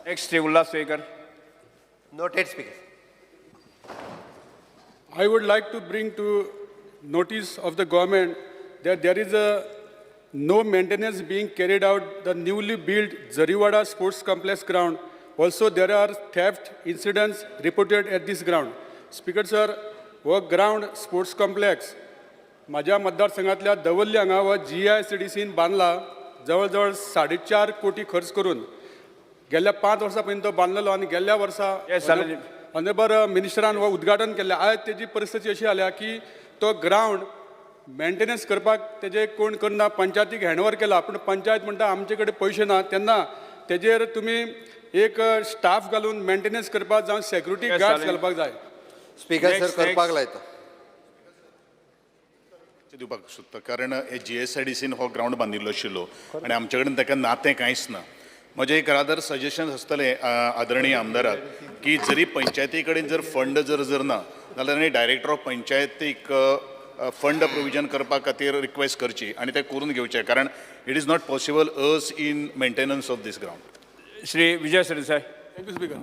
Next, Shri Ulhas Tuyenkar. Noted, Speaker. I would like to bring to notice of the government that there is a no maintenance being carried out the newly built Jariwada Sports Complex ground. Also, there are theft incidents reported at this ground. Speaker sir, हो ground sports complex म्हाज्या मतदारसंघातल्या दवर्ली हांगा हो जी I C D scene बांदला जवळ जवळ 4.5 कोटी खर्च करून. गेल्या 5 वर्सां पयलीं तो बांदलेलो आनी गेल्ल्या वर्सा Yes, Salajit. Honourable मिनिस्टरान हो उद्घाटन केल्लें. आयज तेजी परिस्थिती अशी जाल्या की तो ग्रावंड मेंटेनन्स करपाक तेजे कोण करना. पंचायतीक हँडओवर केला, पूण पंचायत म्हणटा आमचे कडेन पयशे ना. तेन्ना तेजेर तुमी एक स्टाफ घालून मेंटेनन्स करपाक जावं सेक्युरिटी गार्ड्स चालेल. घालपाक जाय. स्पीकर Next, sir, करपाक next. लायता. दिवपाक सोदता, कारण हे जीएसआयडीसीन हो ग्रावंड बांदिल्लो आशिल्लो आनी आमचे कडेन ताका नातें कांयच ना. म्हजें एक रादर सजेशन आसतलें आदरणीय आमदाराक की जरी पंचायती कडेन जर फंड जर जर ना जाल्यार आनी डायरेक्टर ऑफ पंचायतीक फंड प्रोविजन करपा खातीर रिक्वेस्ट करची आनी तें करून घेवचें, कारण it is not possible us in maintenance of this ground. Shri Vijay Sardesai. Thank you, Speaker.